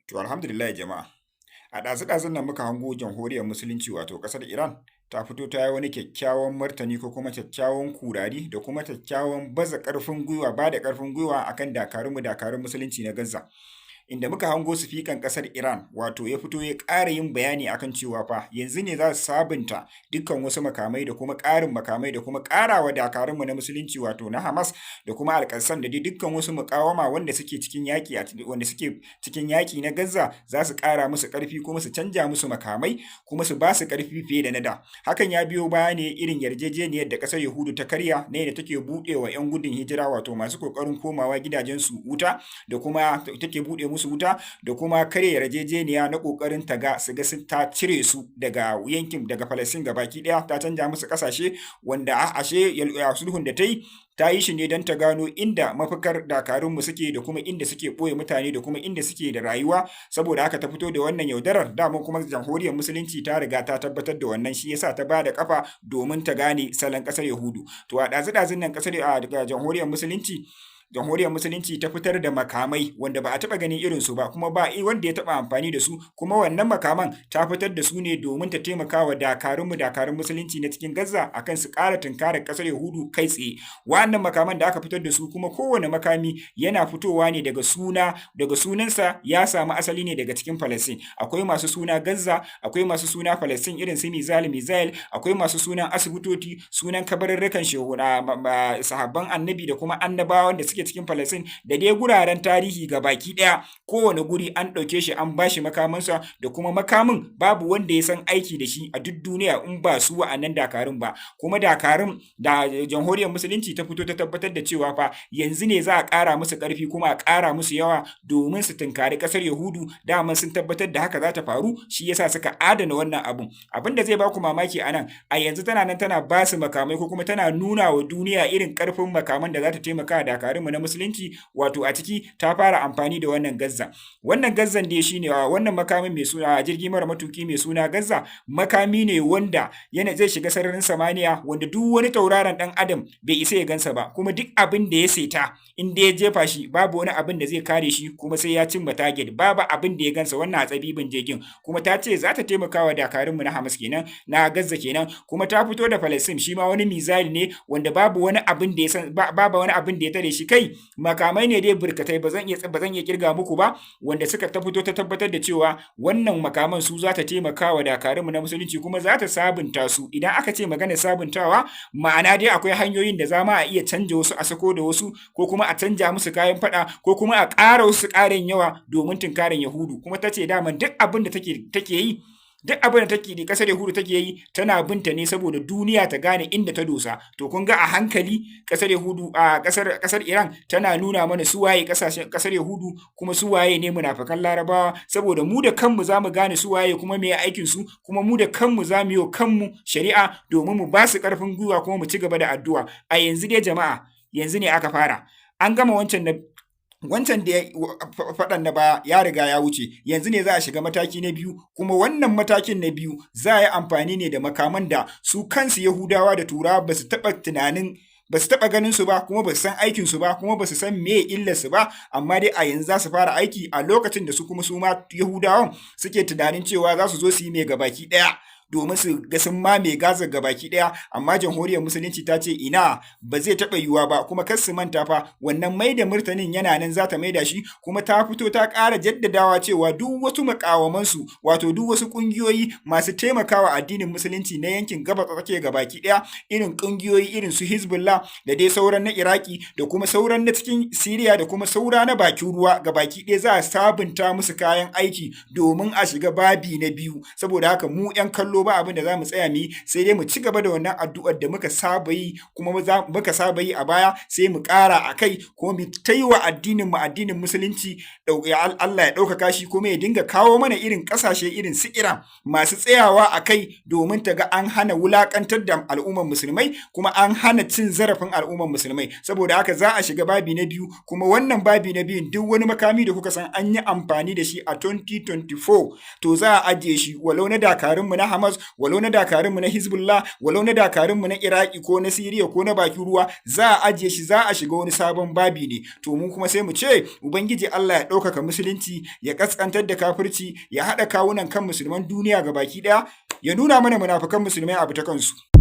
To, alhamdulillah jama'a. A ɗazu-ɗazun nan muka hango Jamhuriyar Musulunci, wato ƙasar Iran, ta fito ta yi wani kyakkyawan martani ko kuma kyakkyawan kurari da kuma kyakkyawan baza ƙarfin gwiwa, ba da ƙarfin gwiwa akan dakarunmu, dakarun Musulunci na Gaza. Inda muka hango sifikan ƙasar Iran, wato ya fito ya ƙara yin bayani akan cewa fa yanzu ne za su sabunta dukkan wasu makamai da kuma ƙarin makamai da kuma ƙarawa dakarunmu na Musulunci, wato na Hamas da kuma Alƙassam da dai dukkan wasu muƙawama wanda suke cikin yaƙi na Gaza, za su ƙara musu ƙarfi kuma su canja musu makamai kuma su ba su ƙarfi fiye da na da. Hakan ya biyo baya ne irin yarjejeniyar da ƙasar Yahudu ta karya na yadda take buɗe wa 'yan gudun hijira, wato masu ƙoƙarin komawa gidajensu, wuta, da kuma take buɗe musu wuta da kuma karya yarjejeniya na ƙoƙarin ta ga su ga sun ta cire su daga yankin, daga Falastin gabaki ɗaya, ta canja musu ƙasashe, wanda ashe sulhun da ta yi, ta yi shi ne don ta gano inda mafakar dakarunmu suke da kuma inda suke ɓoye mutane da kuma inda suke da rayuwa. Saboda haka ta fito da wannan yaudarar. Dama kuma Jamhuriyar Musulunci ta riga ta tabbatar da wannan, shi yasa ta ba da kafa domin ta gane salon ƙasar Yahudu. To, a ɗazu-ɗazun nan ƙasar Jamhuriyar Musulunci ta fitar da makamai wanda ba a taɓa ganin irinsu ba, kuma ba wanda ya taɓa amfani da su. Kuma wannan makaman ta fitar da su ne domin ta taimaka wa dakarunmu, dakarun Musulunci na cikin Gaza, akan su ƙara tunkarar ƙasar Yahudu kai tsaye. Wa'annan makaman da aka fitar da su kuma, kowane makami yana fitowa ne daga suna, daga sunansa ya samu asali ne daga cikin Falastin. Akwai masu suna Gaza, akwai masu suna Falastin irin su missile missile, akwai masu sunan asibitoci, sunan kabarurrukan shehuna, sahabban Annabi da kuma annabawan da suke cikin Falastin, da dai guraren tarihi ga baki ɗaya. Kowane guri an ɗauke shi an bashi makamansa, da kuma makamin babu wanda ya san aiki da shi a duk duniya in ba su wa'annan dakarun ba. Kuma dakarun da Jamhuriyar Musulunci ta fito ta tabbatar da cewa fa yanzu ne za a ƙara musu ƙarfi kuma a ƙara musu yawa domin su tunkari ƙasar Yahudu. Daman sun tabbatar da haka za ta faru, shi yasa suka adana wannan abun. Abin da zai baku mamaki a nan, a yanzu tana nan tana ba su makamai ko kuma tana nuna wa duniya irin ƙarfin makaman da za ta taimaka dakarunmu na Musulunci. Wato a ciki ta fara amfani da wannan Gaza. Wannan Gazan dai shine wannan makamin mai suna jirgi mara matuki mai suna Gaza. Makami ne wanda yana zai shiga sararin samaniya, wanda duk wani tauraron dan adam bai isa ya gansa ba, kuma duk abin da ya seta, in da ya jefa shi, babu wani abin da zai kare shi, kuma sai ya cimma target, babu abin da ya gansa wannan hatsabibin jirgin. Kuma ta ce za ta taimaka wa dakarunmu na Hamas kenan, na Gaza kenan. Kuma ta fito da Palestine, shi ma wani missile ne wanda babu wani abin da ya san, babu wani abin da ya tare shi. Kai, makamai ne dai burkatai, ba zan iya kirga muku ba, wanda suka ta fito ta tabbatar da cewa wannan makaman su za ta taimaka wa dakarunmu na Musulunci, kuma za ta sabunta su. Idan aka ce magana sabuntawa, ma'ana dai akwai hanyoyin da za ma a iya canja wasu, a sako da wasu, ko kuma a canja musu kayan fada, ko kuma a ƙara wasu ƙarin yawa domin tunkarin Yahudu. Kuma ta ce daman duk abin da take yi, duk abin da take da kasar Yahudu take yi, tana binta ne saboda duniya ta gane inda ta dosa. To, kun ga a hankali kasar Yahudu a kasar kasar Iran tana nuna mana su waye kasashen kasar Yahudu, kuma su waye ne munafikan Larabawa, saboda mu da kanmu zamu gane su waye kuma me aikin su. Kuma mu da kanmu zamu yi wa kanmu shari'a domin mu ba su karfin gwiwa kuma mu ci gaba da addu'a. A yanzu dai jama'a, yanzu ne aka fara. An gama wancan na wancan da faɗan na baya ya riga ya wuce. Yanzu ne za a shiga mataki na biyu. Kuma wannan matakin na biyu za a yi amfani ne da makaman da su kansu Yahudawa da Turawa ba su taɓa tunanin, ba su taɓa ganin su ba, kuma ba su san aikin su ba, kuma ba su san me illar su ba. Amma dai a yanzu za su fara aiki, a lokacin da su kuma su ma Yahudawan suke tunanin cewa za su zo su yi mai gabaki ɗaya domin su ga sun mame Gaza gabaki daya. Amma Jamhuriyar Musulunci ta ce ina, ba zai taɓa yiwuwa ba. Kuma kar su manta fa, wannan mai da murtanin yana nan, za ta maida shi. Kuma ta fito ta ƙara jaddadawa cewa duk wasu muƙawamansu, wato duk wasu ƙungiyoyi masu taimakawa addinin Musulunci na yankin Gabas Tsakiya gabaki daya, irin ƙungiyoyi irin su Hezbollah da dai sauran na Iraki da kuma sauran na cikin Syria da kuma saura na bakin ruwa gabaki ɗaya, za a sabunta musu kayan aiki domin a shiga babi na biyu. Saboda haka mu 'yan kallo ba abin da za mu tsaya mu yi, sai dai mu ci gaba da wannan addu'ar da muka saba yi, kuma muka saba yi a baya, sai mu ƙara a kai, kuma mu ta yi wa addinin mu, addinin Musulunci, Allah ya ɗaukaka shi, kuma ya dinga kawo mana irin ƙasashe irin su Iran masu tsayawa a kai domin ta ga an hana wulaƙantar da al'ummar musulmai, kuma an hana cin zarafin al'ummar musulmai. Saboda haka za a shiga babi na biyu. Kuma wannan babi na biyun, duk wani makami da kuka san an yi amfani da shi a 2024, to za a ajiye shi, walau na dakarunmu na Hamas. Hamas, walau na dakarunmu na Hezbollah, walau na dakarunmu na Iraki ko na Siriya ko na bakin ruwa, za a ajiye shi, za a shiga wani sabon babi ne. To mu kuma sai mu ce Ubangiji Allah ya ɗaukaka musulunci, ya kaskantar da kafirci, ya haɗa kawunan kan musulman duniya ga baki ɗaya, ya nuna mana munafukan musulmai abu ta kansu.